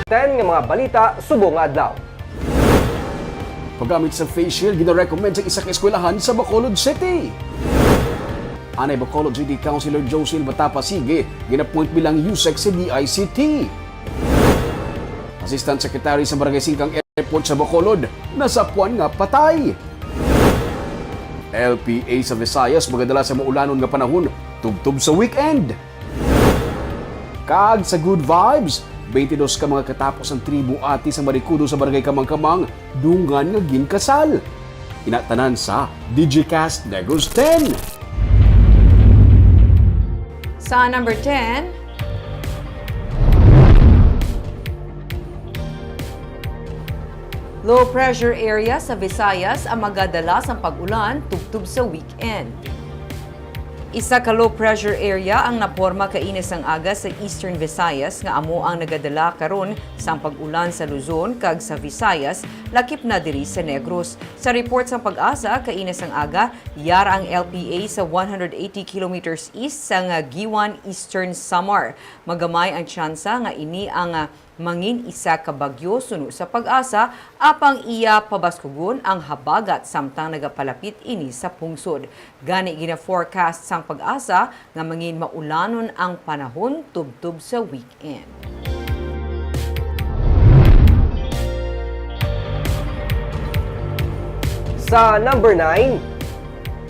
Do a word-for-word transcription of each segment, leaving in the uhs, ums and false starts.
ten nga mga balita subong nga adlaw. Paggamit sa face shield gina-recommend sa isa ka eskwelahan sa Bacolod City. Anay Bacolod City Councilor Josil Batapa Sige gin-appoint bilang USEC sa D I C T. Assistant Secretary sa Barangay Singkang Airport sa Bacolod nasapuan nga patay. L P A sa Visayas magadala sa maulanon nga panahon tubtob sa weekend. Kag sa good vibes, twenty-dos ka mga katapos ang tribo ati sa Maricudo sa Barangay Kamangkamang dungan nga ginkasal. Ina tanan sa Digicast Negros ten. Sa number ten, low pressure area sa Visayas ang magadala sang pag-ulan tubtob sa weekend. Isa ka low pressure area ang naporma kaina sang aga sa Eastern Visayas nga amo ang nagadala karon sang pag-ulan sa Luzon kag sa Visayas, lakip na diri sa Negros. Sa report sang PAGASA, kaina sang aga, yara ang L P A sa one hundred eighty kilometers east sang Guiuan, Eastern Samar. Magamay ang tsansa nga ini ang, ah, mangin isa ka bagyo suno sa PAGASA, apang iya pabaskugon ang habagat samtang nagapalapit ini sa pungsod. Gani, gina-forecast sang PAGASA nga mangin maulanon ang panahon tubtob sa weekend. Sa number nine,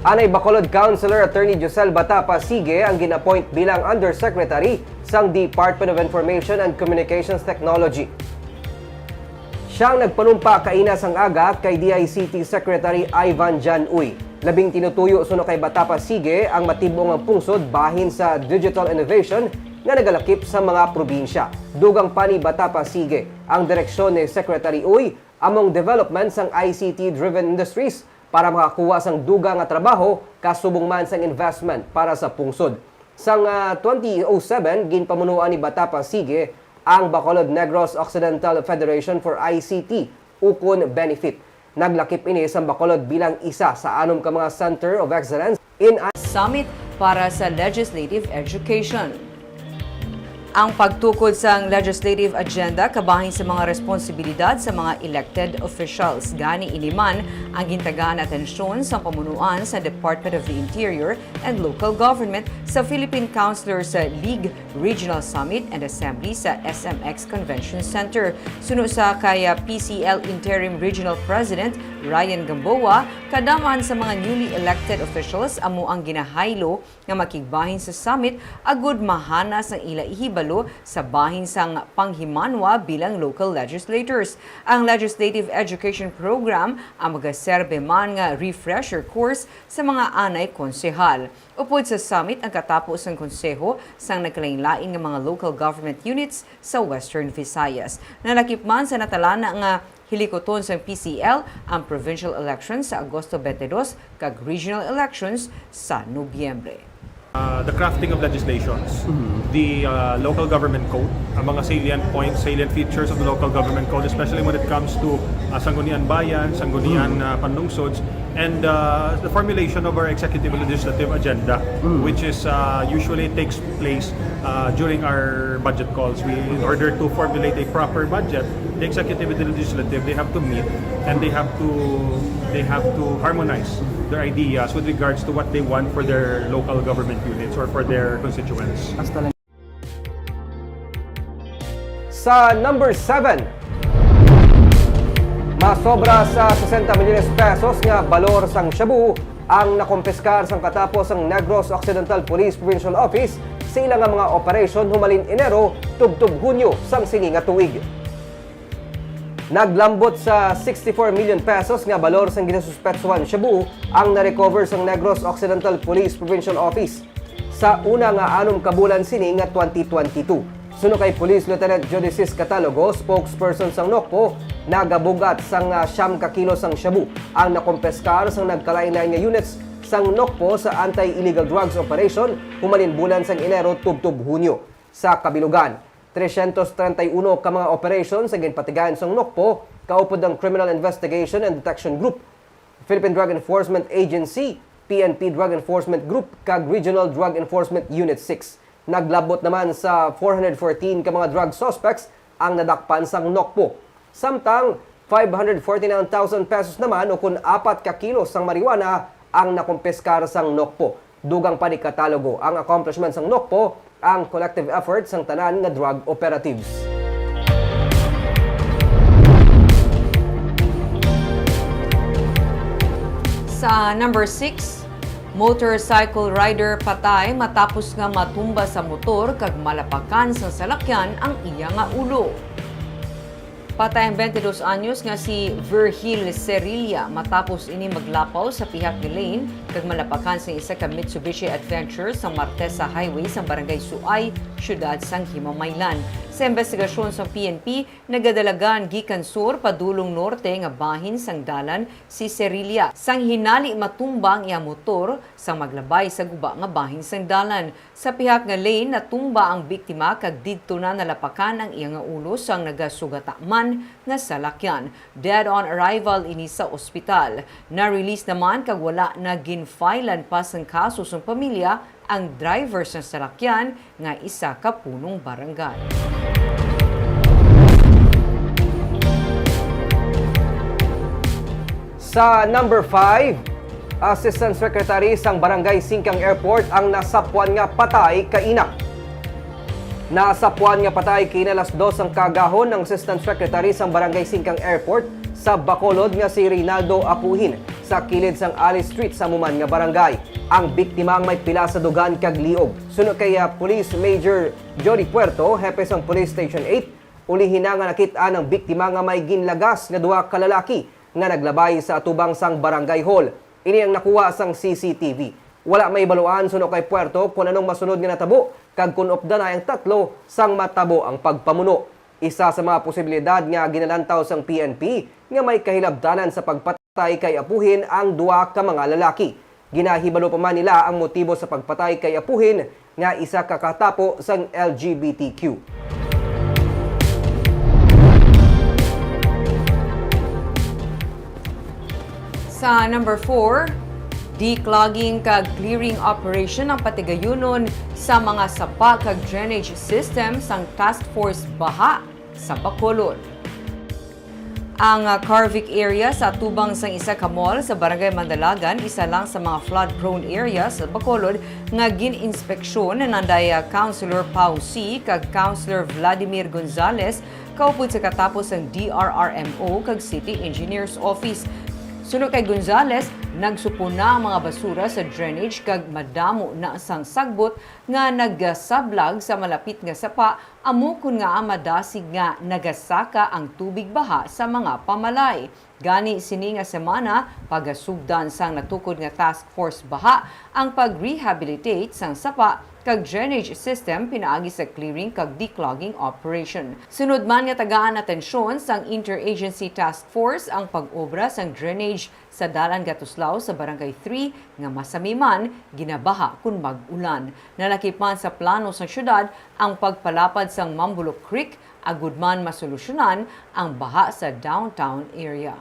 anay Bacolod Councilor Attorney Josel Batapa Sige ang gin-appoint bilang Undersecretary sang Department of Information and Communications Technology. Siyang nagpanumpa kaina sang aga kay D I C T Secretary Ivan John Uy. Labing tinutuyo suno kay Batapa Sige ang matib-ong ang pungsod bahin sa digital innovation nga nagalakip sa mga probinsya. Dugang pa ni Batapa Sige, ang direksyon ni Secretary Uy among development sang I C T-driven industries para makakuha sang dugang nga trabaho kasubong man sang investment para sa pungsod. Sang, ah, twenty oh seven, ginpamunuan ni Batapa Sige ang Bacolod Negros Occidental Federation for I C T, ukon BENEFIT. Naglakip ini sang Bacolod bilang isa sa anom ka mga Center of Excellence in Summit para sa Legislative Education. Ang pagtukod sang legislative agenda kabahin sa mga responsibilidad sa mga elected officials. Gani, ini man ang gintagaan atensyon sa pamunuan sa Department of the Interior and Local Government sa Philippine Councilors League Regional Summit and Assembly sa S M X Convention Center. Suno sa kay, ah, P C L Interim Regional President Ryan Gamboa, kadam-an sa mga newly elected officials amo ang ginahaylo nga makigbahin sa summit agud mahanas ang ila ihibalo sa bahin sang panghimanwa bilang local legislators. Ang Legislative Education Program ang magaserbe man nga refresher course sa mga anay konsehal. Upod sa summit ang katapo sang konseho sang nagkalainlain nga mga local government units sa Western Visayas. Nalakip man sa natalana nga hilikuton sang P C L ang provincial elections sa Agosto twenty-two kag regional elections sa Nobyembre. Uh, the crafting of legislations, the, uh, local government code, ang mga salient points, salient features of the local government code, especially when it comes to, uh, Sangguniang Bayan, Sangguniang, uh, Panlungsods, and, uh, the formulation of our executive legislative agenda, which is, uh, usually takes place, uh, during our budget calls. We, in order to formulate a proper budget, the executive and the legislative, they have to meet and they have to, they have to harmonize their ideas with regards to what they want for their local government units or for their constituents. Sa number seven, masobra sa sesenta milyones pesos nga balor sang shabu ang nakumpiskar sang katapo sang Negros Occidental Police Provincial Office sa ila nga mga operasyon humalin Enero tubtob Hunyo sang sini nga tuig. Naglambot sa sixty-four million pesos nga balor sang ginasuspetsuhan shabu ang na-recover sang Negros Occidental Police Provincial Office sa una nga anom ka bulan sini nga twenty twenty-two. Suno kay Police Lieutenant Judicis Catalogo, spokesperson sang NOCPO, nagabug-at sang, ah, siyam ka kilo sang shabu ang nakumpiskar sang nagkalainlain nga units sang NOCPO sa Anti-Illegal Drugs Operation humalin bulan sang Enero tubtob Hunyo. Sa kabilugan, trescientos treinta y uno ka mga operation sa ginpatigayon sang NOCPO, kaupod ang Criminal Investigation and Detection Group, Philippine Drug Enforcement Agency, P N P Drug Enforcement Group, kag Regional Drug Enforcement Unit six. Naglabot naman sa four hundred fourteen ka mga drug suspects ang nadakpan sang NOCPO. Samtang five hundred forty-nine thousand pesos naman, o kun apat ka kilo sang marijuana, ang nakumpiskar sang NOCPO. Dugang pa ni katalogo ang accomplishment sang NOCPO, ang collective effort sang tanan nga drug operatives. Sa number six, motorcycle rider patay matapos nga matumba sa motor kag malapakan sang salakyan ang iya nga ulo. Patay ang twenty-dos anyos nga si Virgil Cerilla matapos ini maglapaw sa pihak nga lane kag malapakan sa isa ka Mitsubishi Adventure sa Martesa Highway sa Barangay Suay, siyudad sang Himamaylan. Sa investigasyon sa P N P, nagadalagan gikan sur padulong norte nga bahin sang dalan si Cerilla. Sang hinali, matumba ang iya motor sang maglabay sa guba nga bahin sang dalan. Sa pihak nga lane, natumba ang biktima kag didto na nalapakan ang iya nga ulo sang nagasugat man nga salakyan. Dead on arrival ini sa ospital. Na-release naman kag wala na ginfilean pa sang kaso sang pamilya ang driver sang salakyan nga isa ka punong barangay. Sa number five, Assistant Secretary sang Barangay Singkang Airport ang nasapwan nga patay kaina. Nasapwan nga patay kaina alas dos sang kaagahon ang Assistant Secretary sang Barangay Singkang Airport sa Bacolod nga si Reynaldo Apuhin sa kilid sang Alice Street sa amo man nga barangay. Ang biktima ang may pila sa dugan kag liog. Suno kay, ah, Police Major Jody Puerto, hepe sang Police Station eight, ulihi na nga nakit-an ang biktima nga may ginlagas nga duha ka lalaki nga naglabay sa atubang sang barangay hall. Ini ang nakuha sang C C T V. Wala mahibaluan suno kay Puerto kon anong masunod nga natabo kag kon updanay ang tatlo sang matabo ang pagpamuno. Isa sa mga posibilidad nga ginalantaw sang P N P nga may kahilabtanan sa pagpatay kay Apuhin ang duha ka mga lalaki. Ginahibalo pa man nila ang motibo sa pagpatay kay Apuhin nga isa ka katapo sang L G B T Q. Sa number four, declogging kag clearing operation ang patigayunon sa mga sapa kag drainage system sang Task Force Baha sa Bacolod. Ang, ah, Carvic area sa atubang sang isa ka mall sa Barangay Mandalagan, isa lang sa mga flood-prone areas sa Bacolod nga gin-inspeksyon ni Nanday, ah, Councilor Pau C kag Councilor Vladimir Gonzales kaupod sa katapos sang D R R M O kag City Engineer's Office. Suno kay Gonzales, nagsupo na ang mga basura sa drainage kag madamo na sang sagbot nga nagasablag sa malapit nga sapa, amo kon ngaa madasig nga nagasaka ang tubig baha sa mga pamalay. Gani, sini nga semana, pagasugdan sang natukod nga Task Force Baha ang pag-rehabilitate sang sapa kag drainage system pinaagi sa clearing kag declogging operation. Sunod man nga tagaan atensyon sang Interagency Task Force ang pag-obra sang drainage sa Dalan Gatuslao sa Barangay three nga masami man ginabaha kon mag-ulan. Nalakip man sa plano sang syudad ang pagpalapad sang Mambulok Creek, agud man masolusyonan ang baha sa downtown area.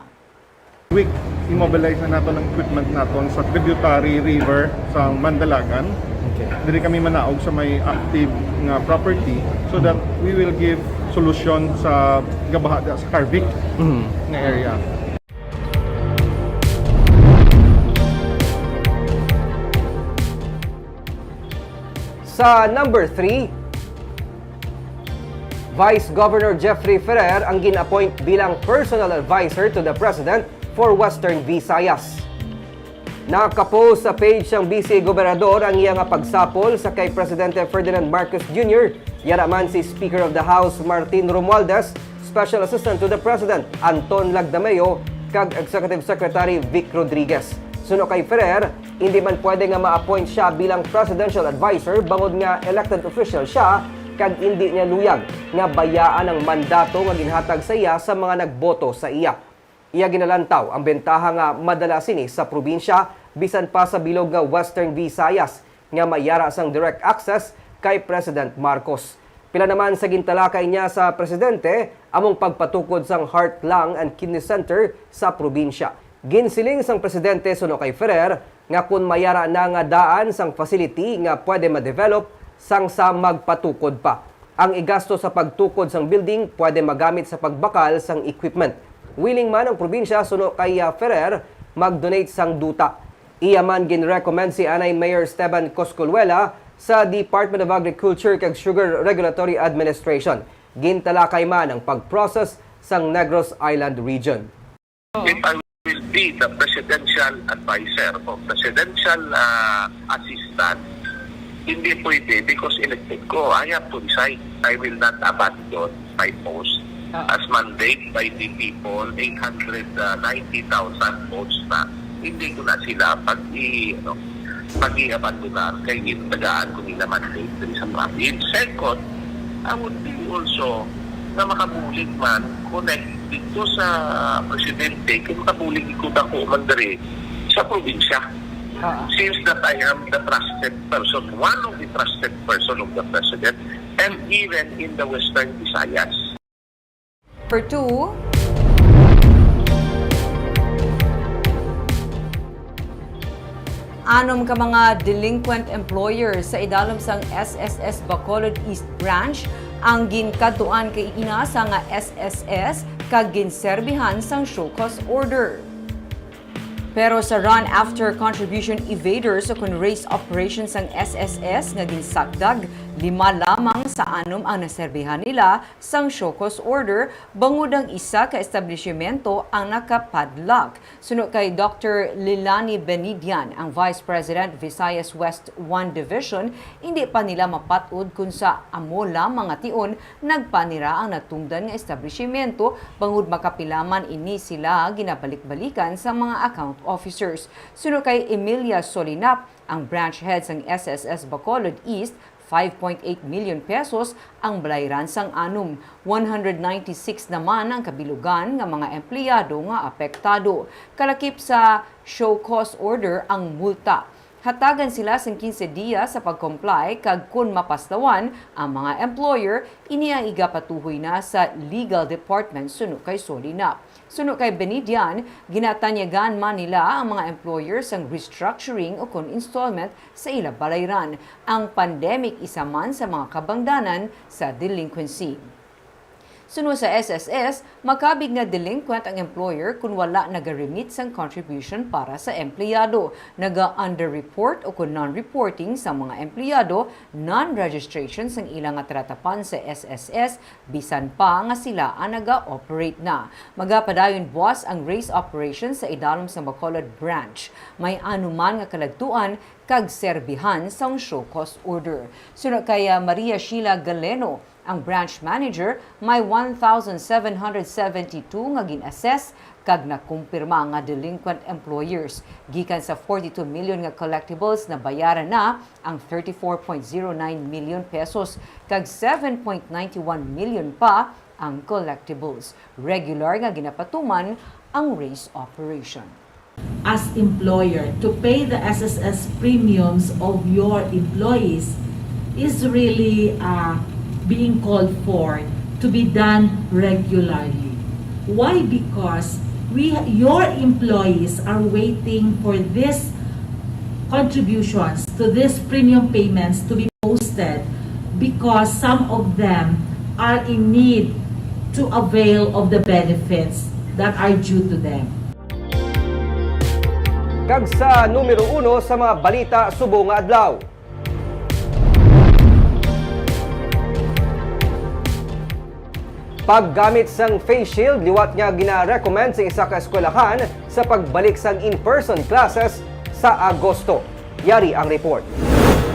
Week, immobilize na naton ang equipment naton sa tributary river sa Mandalagan. Okay. Diri kami manaog sa may active nga property so that we will give solution sa gabaha da sa Carvic Mhm. nga area. Sa number three, Vice Governor Jeffrey Ferrer ang gin-appoint bilang personal adviser to the President for Western Visayas. Nakapost sa page sang Vice Gobernador ang iya nga pagsapol sa kay Presidente Ferdinand Marcos Junior, yara man si Speaker of the House Martin Romualdez, Special Assistant to the President Anton Lagdameo, kag Executive Secretary Vic Rodriguez. Suno kay Ferrer, indi man pwede nga ma-appoint sia bilang presidential adviser bangod nga elected official sia kag indi niya luyag nga bayaan ang mandato nga ginhatag sa iya sa mga nagboto sa iya. Iya ginalantaw ang bentaha nga madala sini sa probinsya, bisan pa sa bilog nga Western Visayas, nga may yara sang direct access kay President Marcos. Pila naman sa gintalakay niya sa presidente among pagpatukod sang Heart, Lung and Kidney Center sa probinsya. Ginsiling sang presidente suno kay Ferrer nga kun may yara na nga daan sang facility nga pwede ma-develop sang sa magpatukod pa. Ang igasto sa pagtukod sang building pwede magamit sa pagbakal sang equipment. Willing man ang probinsya suno kay, ah, Ferrer mag-donate sang duta. Iya man ginrecommend si anay Mayor Esteban Cosculuela sa Department of Agriculture kag Sugar Regulatory Administration. Gintalakay man ang pag-process sang Negros Island Region. If I will be the presidential advisor o presidential, ah, assistant, hindi pwede because elected ko. I have to resign. I will not abandon my post Ah. as mandate by the people, eight hundred ninety thousand votes na. Hindi ko na sila pag i ano, pag-i-abandonar kay gin-, tagaan ko nila mandate diri sa province. Second, I would be also nga makabulig man connect dito sa presidente kay makabulig ko dako man diri sa probinsya. Ah. Since that I am the trusted person, one of the trusted person of the president, and even in the Western Visayas. Number two, anom ka mga delinquent employers sa idalom sang S S S Bacolod East Branch ang ginkadtuan kay ina sa nga S S S kag ginserbihan sang show cause order. Pero sa run after contribution evaders o kon race operation sang S S S nga ginsakdag, lima lamang sa anom ang naserbihan nila sang show cause order, bangod ang isa ka establishmento ang nakapadlock. Suno kay Doctor Lilani Benidian, ang Vice President, Visayas West One Division, hindi pa nila mapat-od kon sa amo lamang nga tion nagpanira ang natungdan nga establishmento, bangod makapila man ini sila ginabalik-balikan sa mga account officers. Suno kay Emilia Solinap, ang branch head sang S S S Bacolod East, five point eight million pesos ang balayran sang anom. One hundred ninety-six naman ang kabilugan nga mga empleyado nga apektado. Kalakip sa show cause order ang multa. Hatagan sila sing quince diya sa pag-comply, kag kon mapaslawan ang mga employer, ini ang igapatuhoy na sa legal department, suno kay Solinap. Suno kay Benidian, ginatanyagan man nila ang mga employer sang restructuring o kon installment sa ila balayran. Ang pandemic isa man sa mga kabangdanan sa delinquency. Suno sa S S S, makabig nga delinquent ang employer kon wala naga-remit sang contribution para sa empleyado, naga-underreport o kon non-reporting sang mga empleyado, non-registration sang ila nga tratapan sa S S S, bisan pa nga sila ang naga-operate na. Magapadayon buwas ang race operation sa idalom sang Bacolod Branch. May anuman nga kaladtuan kag serbihan sang show cause order. Suno kay, ah, Maria Sheila Galeno, ang branch manager, may one thousand seven hundred seventy-two nga gin-assess kag nakumpirma nga delinquent employers. Gikan sa forty-two million nga collectibles, nabayaran na ang thirty-four point zero nine million pesos, kag seven point nine one million pa ang collectibles. Regular nga ginapatuman ang race operation. As employer to pay the S S S premiums of your employees is really, uh, being called for to be done regularly. Why? Because we, your employees are waiting for this contributions, to these premium payments to be posted, because some of them are in need to avail of the benefits that are due to them. Kag sa numero uno sa mga balita subong nga adlaw. Paggamit sang face shield liwat nga gina-recommend sa isa ka eskwelahan sa pagbalik sang in-person classes sa Agosto. Yari ang report.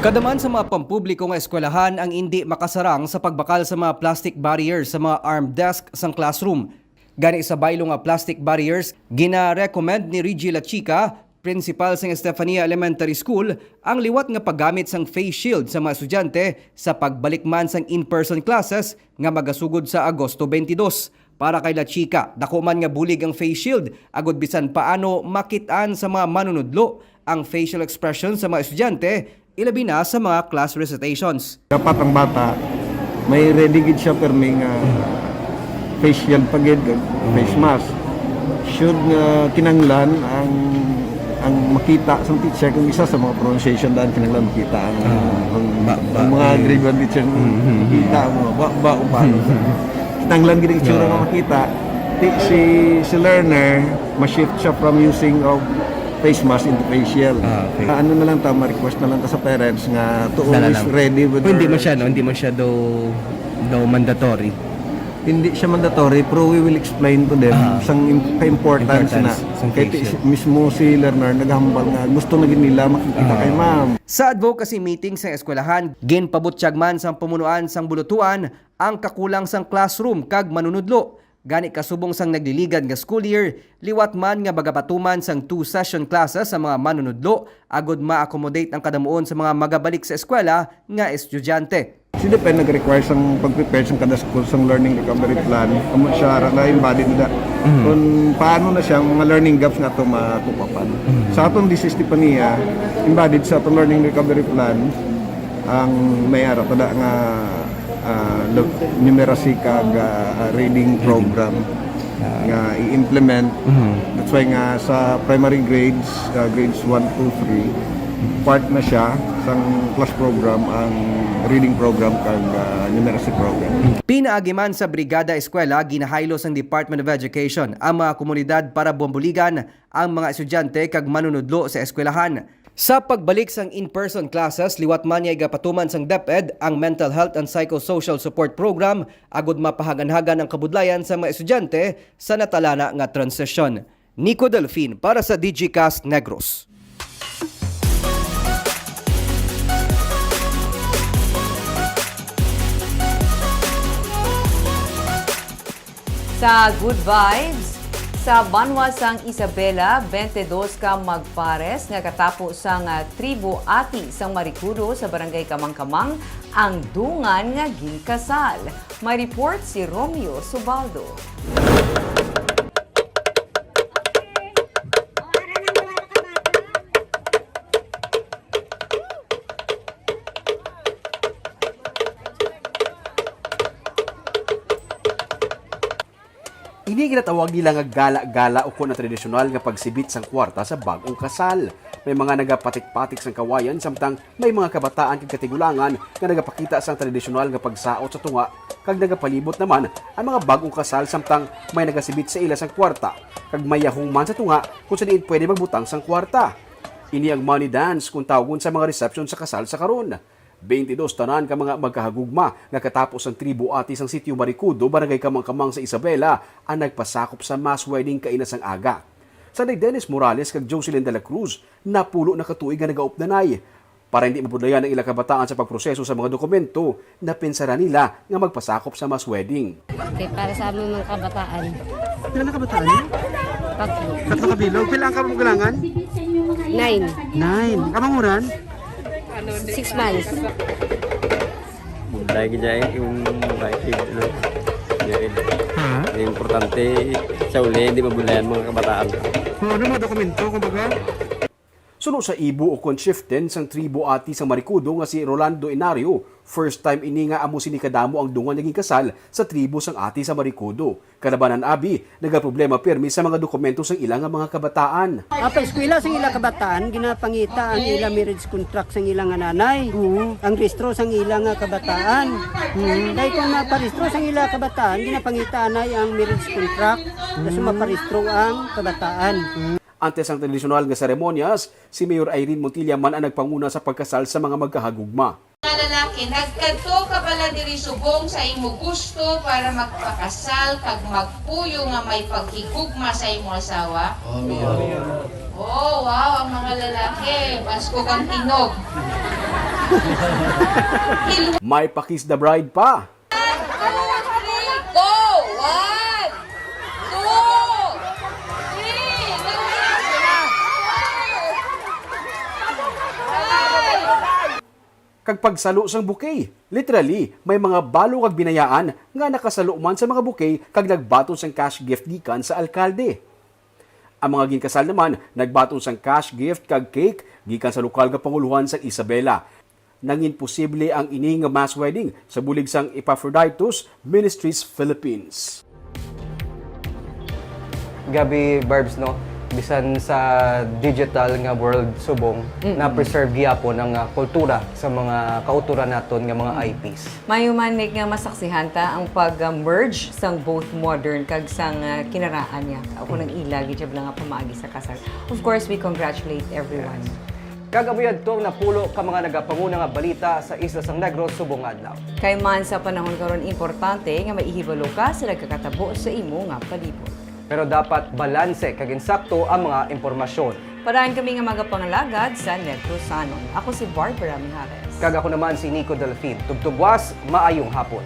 Kada man sa mga pampubliko nga eskwelahan ang indi makasarang sa pagbakal sa mga plastic barriers sa mga armed desk sang classroom. Gani sa baylo nga plastic barriers, gina-recommend ni Reggie Lachica, principal sang Estefania Elementary School, ang liwat nga paggamit sang face shield sa mga estudyante sa pagbalik man sang in-person classes nga magasugod sa Agosto twenty-two. Para kay Lachica, dako man nga bulig ang face shield, agud bisan paano makit-an sa mga manunudlo ang facial expression sa mga estudyante, ilabi na sa mga class recitations. Dapat ang bata may ready gid siya permi nga face shield pa gid, face mask. Should nga kinahanglan ang Ang makita sa teacher, kung isa sa mga pronunciation daan, kinahanglan makita ang, Ah, ang, ba, ba, ang mga eh. Grade one teacher, Mm, mm, mm. Makita ang mga ba, ba, kung paano. Kinahanglan gid ang itsura nga Ah. makita. Ti-, si, si learner, ma-shift siya from using of face mask into facial. Ah, okay. Ah, ano na lang ta, ma-request na lang ta sa parents nga to Dala always lang. Ready with Kung hindi their man siya, no? Hindi man siya daw, daw mandatory. Hindi siya mandatory, pero we will explain to them Ah. sang im-, ka-importance Importance na. Sang Kay ti-, facial. Mismo si learner naghambal nga gusto na gid nila makikita Ah. kay ma'am. Sa advocacy meeting sa eskwelahan, ginpabutyag man sang pamunuan sang Bulutuan ang kakulang sang classroom kag manunudlo. Gani, kasubong sang nagliligad nga school year, liwat man nga magapatuman sang two-session classes sa mga manunudlo agud ma-accommodate ang kadamuon sa mga magabalik sa eskwela nga estudyante. Si DepEd nag-require sang pag-prepare sang kada school sang learning recovery plan. Amo siya ra na embodied na. Mm. Kung paano na siya ang mga learning gaps nga ato matupapan. Mm. Sa atong D C Estefania, embodied sa atong learning recovery plan ang may ara pa da nga, ah, lu-, numeracy kag, ah, reading Reading. program Ah. nga i-implement. Mhm. That's why nga sa primary grades, ah, grades one, two, three, part na siya sang class program ang reading program kag, ah, numeracy program. Pinaagi man sa Brigada Eskwela, ginahaylo sang Department of Education ang mga komunidad para bubuligan ang mga estudyante kag manunudlo sa eskwelahan. Sa pagbalik sang in-person classes, liwat man nga igapatuman sang DepEd ang Mental Health and Psychosocial Support Program agud mapahaganhagan ang kabudlayan sa mga estudyante sa natalana nga transisyon. Nico Delfin para sa Digicast Negros. Sa Good Vibes, sa banwa sang Isabela, twenty-dos ka magpares nga katapo sang, ah, tribo Ati sang Maricudo sa Barangay Kamangkamang ang dungan nga ginkasal. May report si Romeo Subaldo. Ini ginatawag nila nga gala-gala ukon ang tradisyonal nga pagsibit sang kwarta sa bag-ong kasal. May mga nagapatik-patik sang kawayan, samtang may mga kabataan kag katigulangan nga nagapakita sang tradisyonal nga pagsaot sa tunga, kag nagapalibot naman ang mga bag-ong kasal, samtang may nagasibit sa ila sang kwarta, kag may yahong man sa tunga kung sa diin pwede magbutang sang kwarta. Ini ang money dance kung tawgon sa mga resepsyon sa kasal sa karon. Twenty-dos tanan ka mga magkahagugma nga katapo sang tribo Ati sang Sitio Maricudo, Barangay Kamangkamang sa Isabela, ang nagpasakop sa mass wedding kaina sang aga. Sanday Dennis Morales kag Jocelyn de la Cruz, napulo na ka tuig nga nagaupdanay. Para hindi mabudlayan ang ilang kabataan sa pagproseso sa mga dokumento, napinsaran nila nga magpasakop sa mass wedding. Okay, para sa among mga kabataan. Pila na kabataan niyo? Tatlo. Tatlo ka bilog. Pila ang kamong gulangan? Nine. Nine. Kamanguran? Six months. Budlay gid ay yung bahay kid, ano, married. Ha? Yung importante sa uli, hindi mabudlayan mga kabataan. Kung ano mga dokumento, kumbaga? Suno sa ibo o kon chieftain sang tribo Ati sang Maricudo nga si Rolando Inario, first time ini nga amo sini kadamo ang dungan nga ginkasal sa tribo sang Ati sa Maricudo. Kalabanan abi, nagaproblema pirmi sa mga dokumento sang ila nga mga kabataan. Ah, pa-eskwela sang ila kabataan, ginapangita ang ila marriage contract sang ila nga nanay. Oo. Ang rehistro sang ila nga kabataan. Mm. Dahil kung maparehistro sang ila kabataan, ginapangita anay ang marriage contract. Kaso Mm. maparehistro ang kabataan. Antes sang tradisyonal nga seremonyas, si Mayor Irene Montilla man ang nagpanguna sa pagkasal sa mga magkahagugma. Mga lalaki, nagkadto ka bala diri subong sa imo gusto para magpakasal kag magpuyo nga may paghigugma sa imo asawa? Oh, Mayor. Oh, wow, ang mga lalaki, pasko kang tingog. May pa-kiss the bride pa. One, two, three, go! One, two, three, go! Kag pagsalo sang bouquet. Literally, may mga balo kag binayaan nga nakasalo man sa mga bouquet kag nagbaton sang cash gift gikan sa alkalde. Ang mga ginkasal naman nagbaton sang cash gift kag cake gikan sa lokal nga pangulohan sang Isabela. Nangin posible ang ini nga mass wedding sa bulig sang Epaphroditus Ministries Philippines. Gabi, Barbs, no? Bisan sa digital nga world subong, na-preserve gyapon ang, ah, kultura sa mga kautoran naton nga mga I Ps. Mayo man, Nick, nga masaksihan ta ang pag-merge sang both modern kag sang, ah, kinaraan niya. O kung nang ila, gid siya nga pamaagi sa kasal. Of course, we congratulate everyone. Kag amo yadto ang napulo ka mga nagapanguna nga balita sa isla sang Negros subong nga adlaw. Kay man sa panahon karon, importante nga maihibalo ka sa nagakatabo sa imo nga palibot. Pero dapat balanse kag insakto ang mga impormasyon. Parahan kami nga magapangalagad sa Negrosanon. Ako si Barbara Mijares. Kag ako naman si Nico Delfin. Tubtubwas, maayong hapon.